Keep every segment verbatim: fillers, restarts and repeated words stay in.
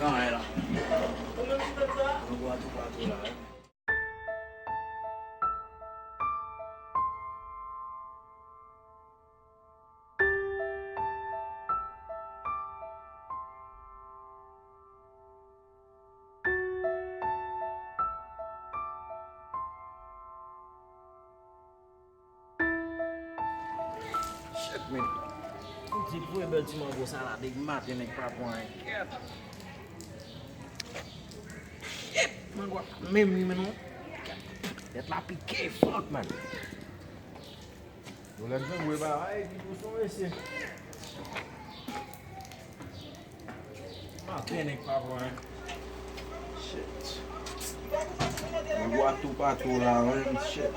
Anyen la. Ou menm ki fè sa? Mwen gwa toupatou la wi. Shit, man. Yon ti pou e bèl ti mango sa la, depi maten nèg pa pran anyen. Kèt. Shit, mango a pa menm li, men non. Tèt la pike, fuck, man. Yon lè grangou e pa bay, epi pou son mesye. Maten nèg pa pran. Shit. Mwen bwa toupatou la, man. Shit.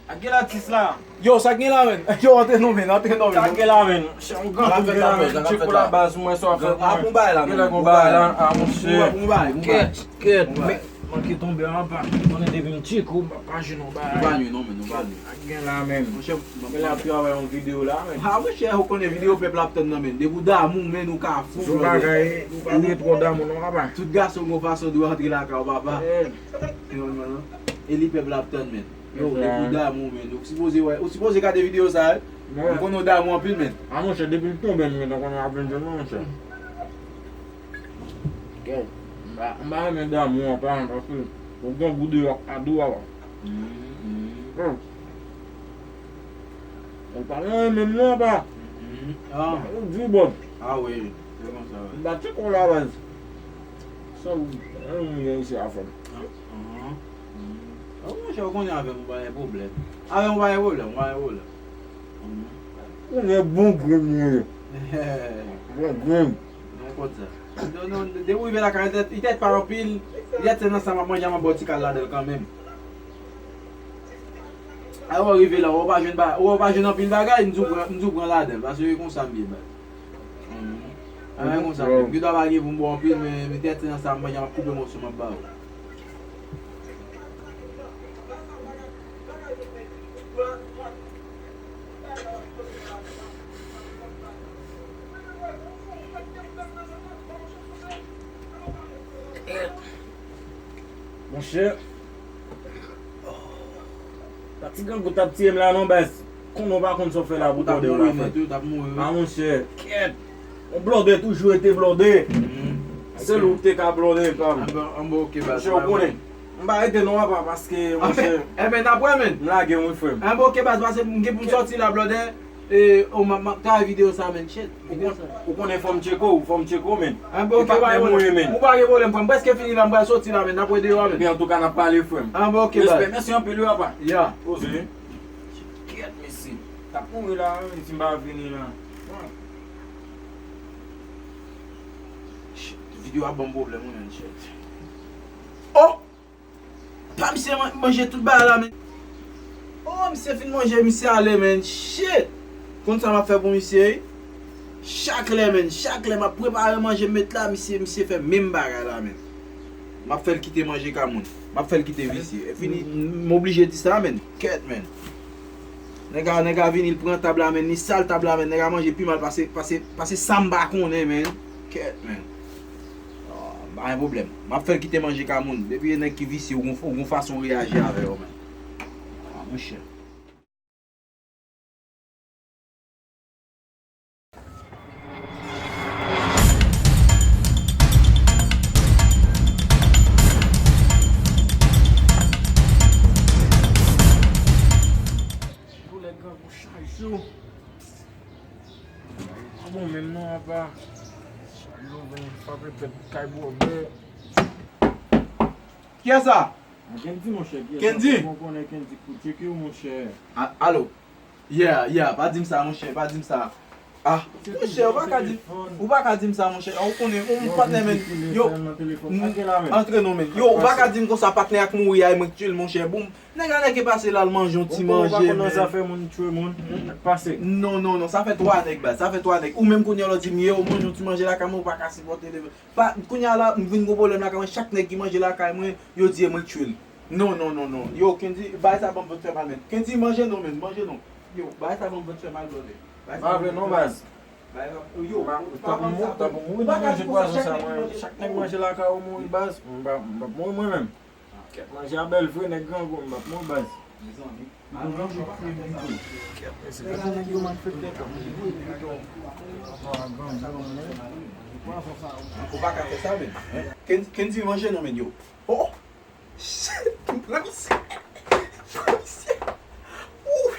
Ak gen latis la. Yo, sa k gen la, men? Yo, antre non, men, antre non, men. Sa k gen la, men? Chan gang gen la, men. Tcheko la baz, mwen sa fè. Ap on bay la, men. Gen lè gon bay la, a monchè. Kèt, kèt, men manke tonbe anba. Konnen depi m tcheko, m pa jwenn on bay. Nou pa nwi non, men, nou pa nwi. Sa k gen la, men. Monchè, men l ap travay yon videyo la, men. Ha, monchè, ou konnen videyo pèp la ap tann nan, men. Depi w damou, men, ou ka fou, brother. Bagay, ou pa dwe twò damou non, papa. Tout gason gon fason dwe antre lakay ou, papa. E li pèp la ap tann, men. Yo, depi w damou, men. Ou sipoze wè, ou sipoze gade videyo sa, wi. M konnen w damou anpil, men. A, monchè, depi l tonbe, men, ou konnen w ap vin jwenn mwen, monchè. Kèt, m pa, m pa renmen damou an, pa, paske ou gen gou deyò ak pa dou, papa. Ou pa renmen menm non, papa. Ou di bon. A wi, se konsa, wi. M pa tcheko la, baz. Sa ou, ou gen isi a, frè m. A, monchè, ou konnen avè m, ou pa gen pwoblèm. Avè m, ou pa gen pwoblèm, ou pa gen pwoblèm. Ou gen bon grenn, mwen. Bon grenn. Non, konn sa. Non, non, depi w rive lakay, li tèt, li tèt pa anpil, li tèt se nan sa m ap manje, m ap ba w ti kal ladan l kanmenm. A, ou rive la, ou pa jwenn ba, ou pa jwenn anpil bagay, m di w pran, m di w pran ladan l, paske e konsa m ye, baz. Mhm. A, e konsa m ye. M gen dwa pa gen pou m ba w anpil, men, men tèt se nan sa m ap manje, m ap koupe mòso, m ap ba w. Monchè. Pati grangou t ap tiye m la non, baz. Konnen w pa konn sa w fè la pou tande w la, frè. T ap mouri nèt, wi, t ap mouri, wi. A, monchè, kèt. Yon blòdè toujou rete blòdè. Mhm. Sèl ou te ka blòdè, frè m. Anben, anben, oke, baz. Monchè, ou konnen. M pa rete non, papa, paske, monchè, enben, n ap wè, men. M lage w, wi, frè m. Enben, oke, baz, paske m gen pou m sòti la, blòdè. E, o, m ap, m ap travay videyo sa, men, shit. Ou kon-, ou konnen fò m tcheko, fò m tcheko, men. Enben, oke, pa gen pwoblèm. Ou pa gen pwoblèm, frè m. M prèske fini la, m pral sòti la, men. N ap wè deyò, men. Enben, antouka, n ap pale, frè m. Enben, oke, baz. Respè, mèsi anpil, wi, papa. Ya. Poze. Kèt, mesye. T ap mouri la, menm si m pa vini la. Shit, videyo a ban m pwoblèm, wi, men, shit. Oh! Pa misye man-, manje tout bagay la, men. Oh, misye fin manje, misye ale, men. Shit! Konn sa m ap fè pou misye, wi. Chak lè, men. Chak lè m ap prepare manje, m met la, misye, misye fè menm bagay la, men. M ap fè l kite manje ka moun. M ap fè l kite visye. E fini, m oblije di sa, men. Kèt, men. Nèg la, nèg la vini, l pran tab la, men. Li sal tab la, men. Nèg la manje pi mal pase, pase, pase sa m pa konnen, men. Kèt, men. Ah, pa gen pwoblèm. M ap fè l kite manje ka moun. Depi e nèg ki visye, ou gon, ou gon fason w reyaji avè yo, men. Ah, monchè. Chèlou lè grangou chay cho. Pa bon menm non, apa. Chèlou vin frape tèt kay bwòdè. Kiyès sa? A, Kendy, monchè, kiyès sa? Kendy? Bon, konnen Kendy pou tcheke w, monchè. A, alo. Yeah, yeah, pa di m sa, monchè, pa di m sa. Ah, monchè, ou pa ka di, ou pa ka di m sa, monchè. Ou konnen, ou patnè, men. Yo, antre non, men. Yo, ou pa ka di m konsa, patnè ak mouri a, e mwen k tiye l, monchè. Bon, nèg la nèk e pase la, l manje yon ti manje, men. Ou pa konn nan zafè moun tchwe moun, pase. Non, non, non, sa fè twa nèg, baz, sa fè twa nèg. Ou menm kounye a, lè w di m, yo, manje yon ti manje lakay mwen, ou pa ka sipòte l. Pa, kounye a la, m vin gon pwoblèm lakay mwen, chak nèg ki manje lakay mwen, yo di e mwen k tchwe l. Non, non, non, non. Yo, Kendy, bagay sa ban m vant fè mal, men. Kendy, manje non, men, manje non. Yo, bagay sa ban m vant fè mal, brother. Bagay sa ban m vant fè mal. Pa vle non, baz. Bagay sa, yo, pa ban m sa, tanpri mouri, tanpri mouri, manje pwazon sa, mwen. Chak nèg manje lakay ou mouri, baz. M pa, m p ap mouri mwen menm. Kèt, manje a bèl vre, nèg grangou, m p ap mouri, baz. Mezanmi. Kèt, mesye, gade nèg yo malfektè, tanpri mouri, pito. Ou pa ka fè sa, men. Ken-, Kendy manje non, men, yo. Oh! Pran misye. Pran misye. Ouh!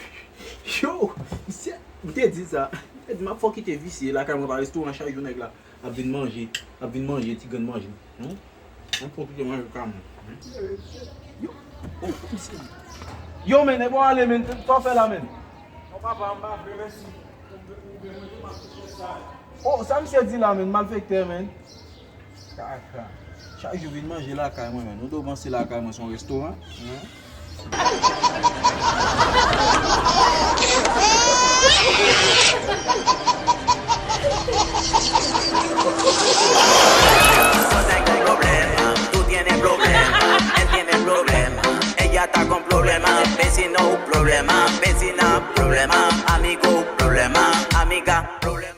Yo! Misye, m te di sa. M te di, m ap fè w kite visye lakay mwen pa restoran chak jou nèg la ap vin manje, ap vin manje, ti grenn manje. Hmm? Mwen pran tout manje lakay mwen. Hmm? Yo! Oh, misye. Yo, men, e bò ale, men, sa w fè la, men? Non, papa, m pa vle, mèsi. Ou vle, ou vle manje, m ap fè sa. Oh, sa misye di la, men, malfektè, men. Kaka. Chak jou vin manje lakay mwen, men. Nou dwe panse lakay mwen se yon restoran. Hein? Yo tengo problema, tú tienes problema, él tiene problema, ella está con problema, vecino problema, vecina problema, amigo problema, amiga problema.